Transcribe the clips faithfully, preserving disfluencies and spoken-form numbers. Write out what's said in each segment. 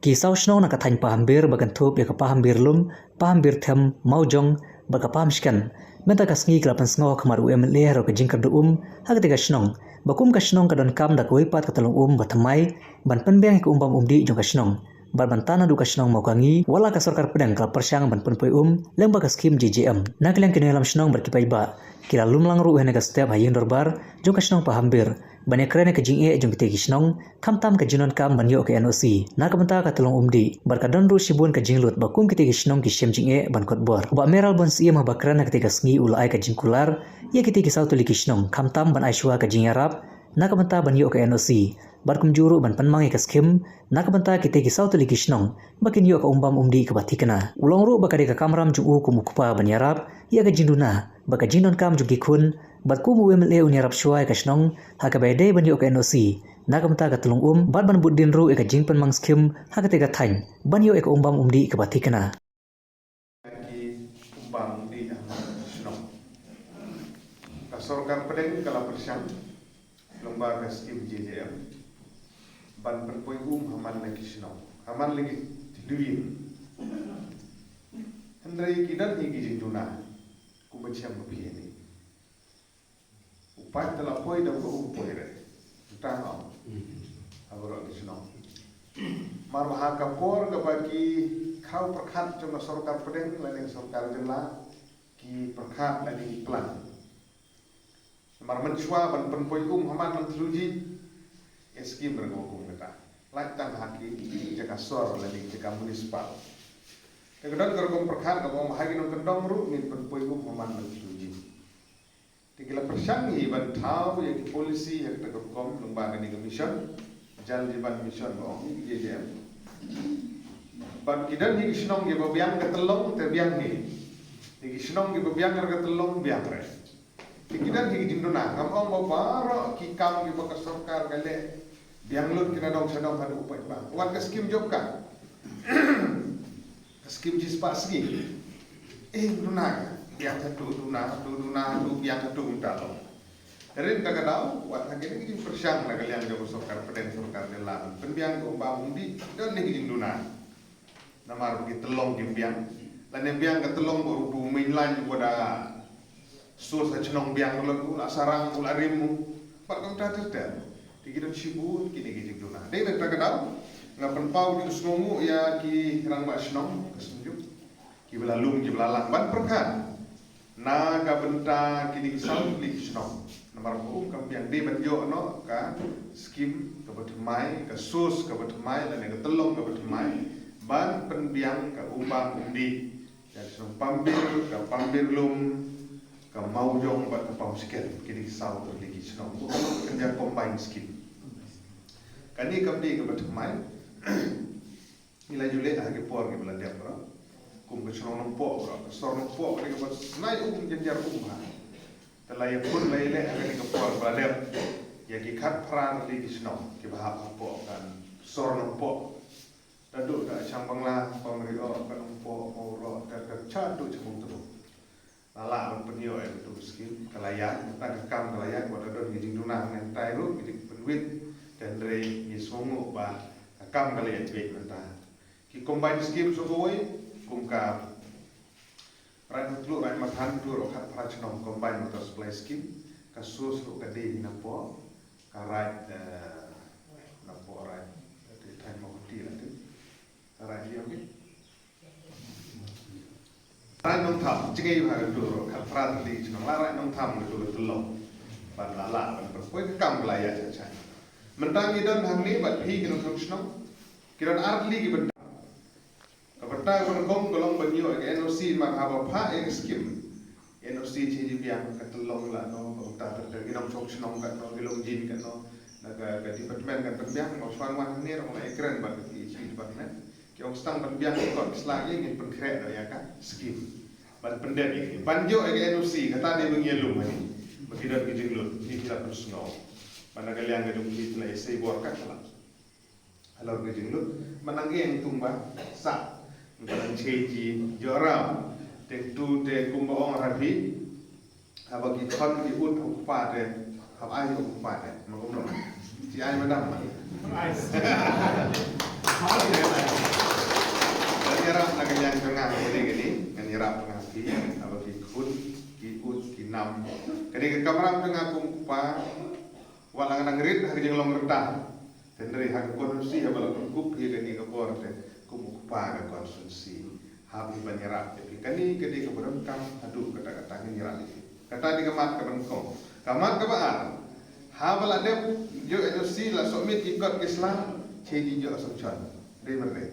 Ki saw shnong na ka thaiñ Pahambir ba kynthup ïa ka Pahambir Lum, Pahambir Them, Mawjong bad ka Pahamshken, mynta ka sngi ki la pynsngew ha khmat u M L A halor ka jingkyrduh um ha katei ka shnong, ba kum ka shnong ka donkam da kawei pat ka tyllong um ba thymmai ban pynbiang ïa ka um bam um dih jong ka shnong bad ban tan naduh ka shnong Mawkangi, wat la ka sorkar pdeng ka la pyrshang ban pynpoi um lyngba ka skhim J J M. Na ka liang ki nongïalam shnong bad ki paidbah ki la lum lang ruh ha kane ka step ha ïing dorbar jong ka shnong Pahambir ban ïakren ïa ka jingeh jong kitei ki shnong, khamtam ka jingdonkam ban ïoh ka N O C na ka bynta ka tyllong um dih, bad ka don ruh shibun ka jinglut ba kum kitei ki shnong ki shem jingeh ban kot bor. U Bah Mayralborn Syiem haba kren ha katei ka sngi u la ai ka jingkular ïa kitei ki saw tylli ki shnong khamtam ban ai shuwa ka jingïarap na ka bynta ban ïoh ka N O C bad kumjuh ruh ban pynmang ïa ka skhim na ka bynta kitei ki saw tylli ki shnong ba kin ïoh ka um bam um dih kaba thikna. U la ong ruh ba ka dei ka kamram jong u kum u kpa ban ïarap ïa ka jingduna bad ka jingdonkam jong ki khun, bad kum u M L A un ïarap shuwa ïa ka shnong ha kaba ïadei ban ïoh ka N O C na ka bynta ka tyllong um bad ban bud dien ruh ïa ka jingpynmang skhim ha katei ka thaiñ ban ïoh ïa ka um bam um dih kaba thikna. Ki um bam um dih ha ka shnong. Ka sorkar pdeng ka la pyrshang lyngba ka skhim J J M ban pynpoi um ha man la ki shnong, ha man la ki thliew ïing. Hynrei ki don hi ki jingduna kumba shem ba phi ïa ni. U paid te la poi da u poi re. Tang ong ha baroh ki shnong. Mar ba ha ka por kaba ki khraw pyrkhat jong ka sorkar pdeng lane sorkar jylla ki pyrkhat lane ki plan. Mar mynshuwa ban pynpoi um ha man la ki thliew ïing, ïa skhim re ka kum kata. Lait tang ha ki jaka sor lane jaka municipal. Te ka don ka rukom pyrkhat kaba ong ba ha ki nongkyndong ruh ngin pynpoi um ha man la ki thliew ïing. Te ki la pyrshang hi ban thaw ïa ki policy ha kata ka rukom lyngba kane ka mission, Jal Jeevan Mission ba ong hi ki J J M. Bad ki don hi ki shnong kiba biang ka tyllong te biang hi. Te ki shnong kiba biang re ka tyllong biang re. Te ki don hi ki jingduna, ngam ong ba baroh ki kam kiba ka sorkar ka leh biang lut ki na dong sha dong haduh u paidbah. Wat ka skhim job card, ka skhim shispah sngi. Eh, duna ka biang haduh duna, haduh duna, haduh biang haduh mynta long. Rin ta ka daw, wat ha kine ki jingpyrshang na ka liang jong ka sorkar pdeng sorkar jylla ban pynbiang ka um bam um dih, don hi ki jingduna. Namar ba ki tyllong kim biang. Lane biang ka tyllong ba u, u main line ba da source ha shnong biang, u la, u la sarang, u la rim u. Bad kumta ter ter. Te ki don shibun kine ki jingduna. Dei na kata ka daw nga pynpaw jingsngewnguh ïa ki rangbah shnong ka Synjuk, kiba la lum kiba la lang ban pyrkhat na ka bynta kine ki saw tylli ki shnong. Namar ba um kam biang, dei ban ïoh noh ka skhim kaba thymmai, ka source kaba thymmai lane ka tyllong kaba thymmai ban pynbiang ka um bam um dih ïa ka shnong Pahambir, ka Pahambir Lum, ka Mawjong bad ka Pahamshken. Kine ki saw tylli ki shnong, kan ïa combine scheme. Kane kam dei kaba thymmai. Ngi la ju leh ha ki por kiba la dep baroh. Kum ka shnong Nongpoh baroh, ka sor Nongpoh, kane kaba snai um, jynjar um bha. Te la ïakhun la ïaleh ha kane ka por ba la dep ïa ki khatphra tylli ki shnong kiba hap hapoh ka sor Nongpoh. Naduh da Shangbangla, Pamrioh, ka Nongpoh, Mawroh, ka, ka, sha duh Shangbangtdong. La lah ban pynïoh ïa katu ka skhim, ka la ïaid, mynta ka kam ka la ïaid, wat la don ki jingduna hangtai ruh ki jingpynwit, te hynrei ngi sngewnguh ba ka kam ka la ïaid beit mynta. Ki combine schemes ruh kawei, kum ka Raid Nongtluh, Raid Mathan, tu ruh khatphra shnong combine water supply scheme, ka source ruh ka dei napoh ka Raid, eh, napoh Raid, te thaiñ Mawkynti la te. Ka Raid Liam ni. Raid Nongtham, jingei bha ka dur, khatphra tylli shnong la Raid Nongtham ka dur ka tyllong. Ban la lah ban pynpoi ka kam ka la ïaid shai shai. Mynta ngi don hangne bad phi ki nongshong shnong, ki don ar tylli ki bynta. Ka bynta kaba nyngkong ka long ban ïoh ïa ka N O C, mar haba phah ïa ka skim N O C, shi biang ka tyllong la no, ka bynta ter ter, ki nongshong shnong ka no, ki longjin ka no, na ka, ka department kan pynbiang. Nga shu wan hangne ruh nga la ïakren bad ka P H E department. Ki ong sdang ban biang ki kot ki sla ïa, ngin pynkhreh noh ïa ka skim ban pyndep ïa ki, ban ïoh ïa ka N O C. Kata dei ba ngi ïalum hangne ba ki don ki jinglut, ki, ki la pynsngew. Ban na ka liang ka jong ki la ïasei bor katto katne halor ka jinglut. Ban nang ïeng tung ba sah, ban nang chei ji joram. Te tu te kumba ong ha phi, haba ki khon ki ut ha u kpa te, hap ai ha u kpa te. Ma kumno? Chi ai ma dam ma. Ngan ïarap na ka liang jong nga kane kane, ngan ïarap na phi, haba ki khun, ki ud, ki nam. Kane ka kamram jong nga kum u kpa, wat la nga nang rit ha ka jinglong rta. Hynrei ha ka constituency haba la pynkup ïa kane ka bor te, kum u kpa ka constituency. Hap hi ban ïarap ïa phi. Kane kane ka ba donkam haduh katta katta ngin ïarap ïa phi. Kata dei ka mat kaba nyngkong. Ka mat kaba ar. Haba la dep ïoh N O C la submit ki kot ki sla, che ji ïoh sanction. Dei mar dei.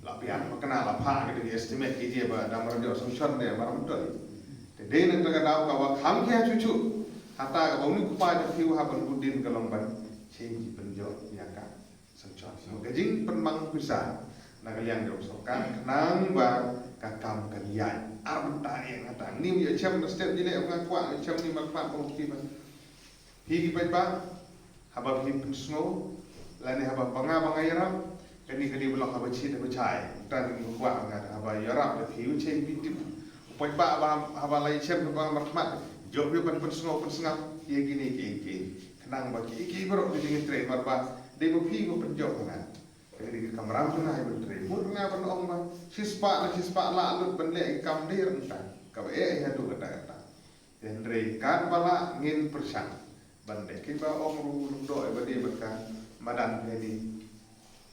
La biang ba kane la pha ka dei estimate ki dei ba dang mar ïoh sanction dei mar betul. Te dei na kata ka daw kaba kham khia chuchu. Hata kaba uni u kpa jong phi u hap ban bud dien ka long ban che ji pynjot ïa ka sanction. Ka jingpynmang pisa na ka liang jong sorkar khnang ba ka kam kan ïaid. Ar bynta ïa nga tang. Ni ïa chem na step ni ne nga kwah ïa chem ni ma kwah kong ti ba. Hi ki paidbah haba phi pynsngew lane haba ba nga ba nga ïarap kani kani ba long haba chit haba chai. Tang ni kwah nga haba ïarap da phi u chai phi tip. U paidbah haba haba la ïa chem ba ma khmat jop ïa ban pynsngew pynsngap ïa kini ki ki. Khnang ba ki ki baroh ki jingtrei mar ba dei ba phi ba pynjop nga. Ka dei ka kamram jong nga ban trei. Mut nga ban ong ba shispah na shispah la lut ban leh ka kam dei rangta. Kaba eh haduh kata kata. Hynrei katba lah ngin pyrshang ban leh. Kiba ong ruh lum doh ba dei ba ka madan ka dei.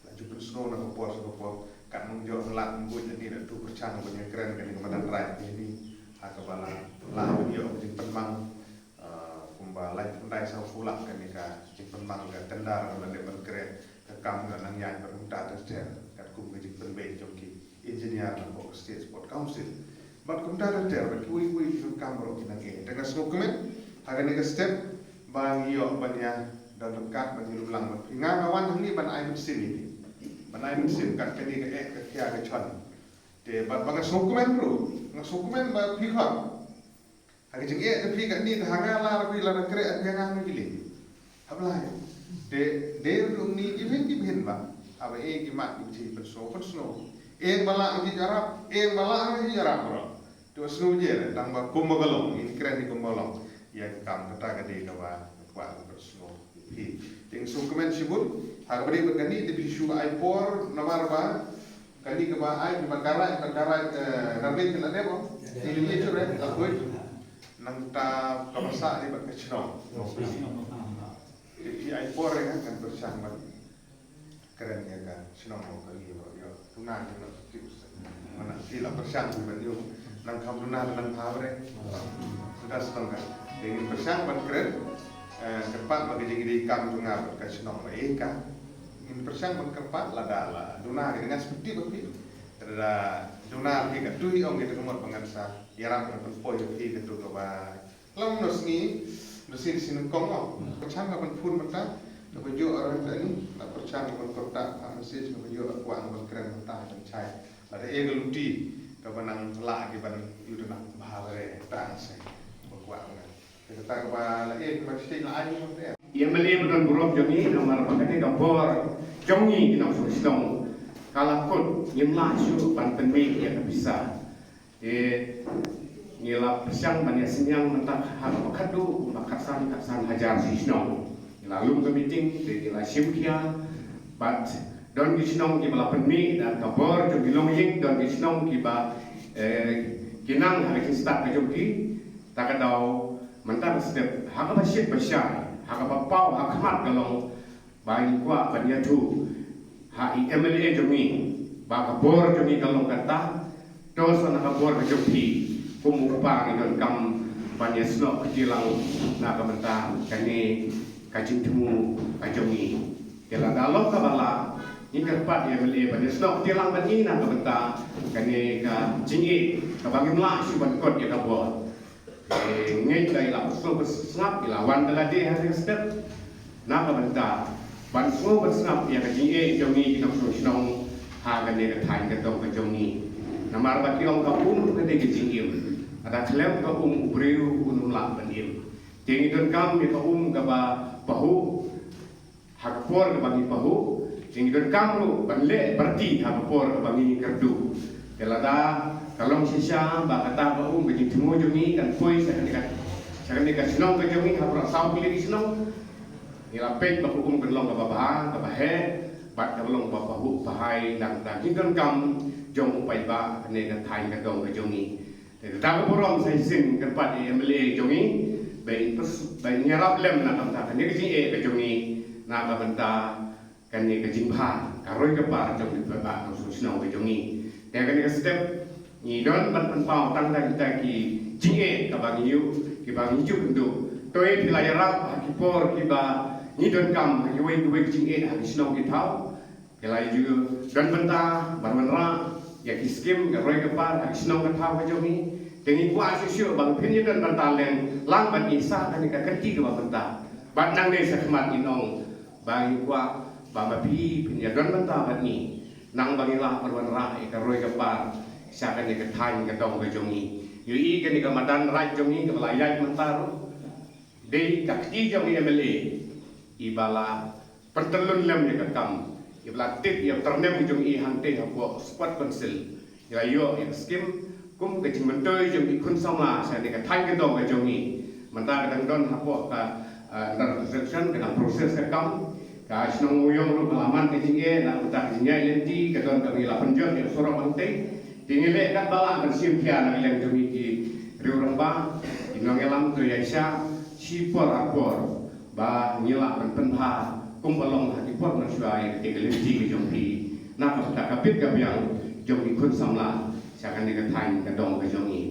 La ju pynsngew na ka por sha ka por. Kat nong jong lad nong buit ni la tu pyrshang ban ïa kren ka dei ka madan rai ka dei. Ha kaba lah lah ban ïoh ka jingpynmang. Ah, kumba lai phew khyndai saw phew lak kane ka jingpynmang ka tender kaba leh ban kren ka kam ka nang ïaid bad kumta ter ter katkum ka jingpynbeit jong ki engineer na ka State Sports Council. Bad kumta ter ter bad kiwei kiwei ki kam baroh ki nang ïaid. Te nga sngewkmen ha kane ka step ba ngi ïoh ban ïa don ryngkat ban ïalum lang bad phi. Nga nga wan hangne ban ai mynsiem ïa phi. Ban ai mynsiem kat kane ka eh ka khia ka chon. Te bad ba nga sngewkmen ruh nga sngewkmen ba phi khot. Ha ka jingeh te phi katni te ha nga la phi la na kreh phi ha nga na ki lei. Hap lai. Te de ruh ni ki bhin ki bhin ba. Haba eh ki mat ki jingpynsngew pynsngew. Eh ba lah ki ïarap, eh ba lah ki ïarap bro. Te ba sngew je tang ba kum ba ka long, in kreh ni kum ba long. Ïa ka kam kata ka dei kaba kwah ka pynsngew. Phi. Te nga sngewkmen shibun ha kaba dei bad kani te phi shu ai por namar ba kani kaba ai ban karai ban karai ka rarwei ka la dep. Te li li shu re la khuid. Nangta kaba sah dei bad ka shnong. Te phi ai por re ngan pyrshang ban kren ïa ka shnong ka ngi ba ïoh. Tuna ngi la tip. Mana phi la pyrshang ban ïoh. Nang kham tuna nang pha re. Suda shnong ka. Te ngin pyrshang ban kren. Eh, kyrpad ba ka jingïadei kam jong nga bad ka shnong ba ïa ka. Ngin pyrshang ban kyrpad lada la duna ka dei ngan sngewthuh ba phi. Lada duna phi ka tu hi ong kita ka mut ba ngan sa ïarap ban pynpoi ïa phi ka tu kaba. Long no sngi, no sngi sngi kong ong. Pyrshang ka ban phone mynta, kaba ïoh arang ta ni, la pyrshang ka ban kontak, ha message kaba ïoh kwah ban kren mynta ban chai. Lada e ka luti kaba nang la ki ban ïoh duna bha re ta se. Ba kwah nga. Kata ka ba la e ka ba sting la ai ni te. Ïa mele ba don burom jong ngi namar ba kane ka bor jong ngi ki nongshong shnong ka la kut ngim lah shuh ban pynmih ïa ka pisa. Te ngi la pyrshang ban ïa synñiang mynta ha ka ba khatduh kumba khatsan khatsan hajar shi shnong. Ngi la lum ka meeting te ngi la shim khia bad don ki shnong kiba la pynmih da ka bor jong ki longïing, don ki shnong kiba eh, ki nang ha ka jingstad ka jong ki. Ta ka daw mynta ka step ha kaba shit ba shai, ha kaba paw ha khmat ka long ba ngi kwah ban ïathuh ha i M L A jong ngi ba ka bor jong ngi ka long kata. To sa na ka bor ka jong phi kum u kpa ngi donkam ban ïasnoh kti lang na ka bynta kane ka jingthmu ka jong ngi. Te lada long kaba lah ngi kyrpad ïa M L A ban ïasnoh kti lang bad ngi na ka bynta kane ka jingeh kaba ngim lah shuh ban kot ïa ka bor. Te ngeit ba i la sngewbha sngap, i la wan da lade ha ka step na ka bynta ban sngewbha sngap ïa ka jingeh jong ngi ki nongshong shnong ha kane ka thaiñ ka dong ka jong ngi. Namar ba ki ong ka um ka dei ka jingim. Lada khlem ka um u briew un ym lah ban im. Te ngi donkam ïa ka um kaba pahuh ha ka por kaba ngi pahuh, te ngi donkam ruh ban leh party ha ka por kaba ngi kyrduh. Te lada ka long shisha ba kata ka um ka jingthmu jong ngi kan poi sha kane ka, sha kane ka shnong ka jong ngi ha baroh saw tylli ki shnong. Ngi la peit ba ka um kan long kaba bha, kaba heh, Bad ka long ba pahuh pahai na ka bynta ki donkam jong u paidbah kane ka thaiñ ka dong ka jong ngi. Te kata ka burom sa shisien kyrpad ïa u M L A jong ngi ba in pyrshang ba in ïarap lem na ka bynta kane ka jingeh ka jong ngi, na ka bynta kane ka jingbha ka roi ka par jong ki paidbah nongshong shnong ka jong ngi. Te kane ka step ngi don ban pynpaw tang da kita ki jingeh kaba ngi ïoh, kiba ngi ju kynduh. Te phi la ïarap ha ki por kiba ngi donkam ha kiwei kiwei ki jingeh ha ki shnong ki thaw. Phi la ju don bynta ban wanrah ïa ki skim ka roi ka par ha ki shnong ka thaw ka jong ngi. Te ngi kwah shuh shuh ba phin ïa don bynta lem lang bad ngi sha kane ka kynti kaba mynta. Bad nangne sha khmat ngin ong ba ngi kwah ba ma phi phin ïa don bynta bad ngi, nang ba ngi lah ban wanrah ïa ka roi ka par sha kane ka thaiñ ka dong ka jong ngi. Ïohi kane ka madan raid jong ngi kaba la ïaid mynta ruh dei ka kti jong i M L A iba la pyntyllun lem ïa ka kam, iba la tip ïa u tyrnem jong i hangtei hapoh Sport Council. Ïa la ïoh ïa ka skim kum ka jingmyntoi jong ki khun samla sha kane ka thaiñ ka dong ka jong ngi. Mynta ka dang don hapoh ka, eh, under construction, ka dang process ka kam. Ka shnong Mawïong ruh ka la man ka jingeh na ka bynta ka jingïaid lynti, ka don kaba ngi la pynjot ïa u surok hangtei. Te ngi leh katba lah ban shim khia na ka liang jong ngi ki riew rangbah, ki nongïalam, to ïaishah shipor ar por ba ngi lah ban pynbha kumba long ha ki por mynshuwa ïa kata ka lynti ka jong phi na ka bynta ka bit ka biang jong ki khun samla sha kane ka thaiñ ka dong ka jong ngi.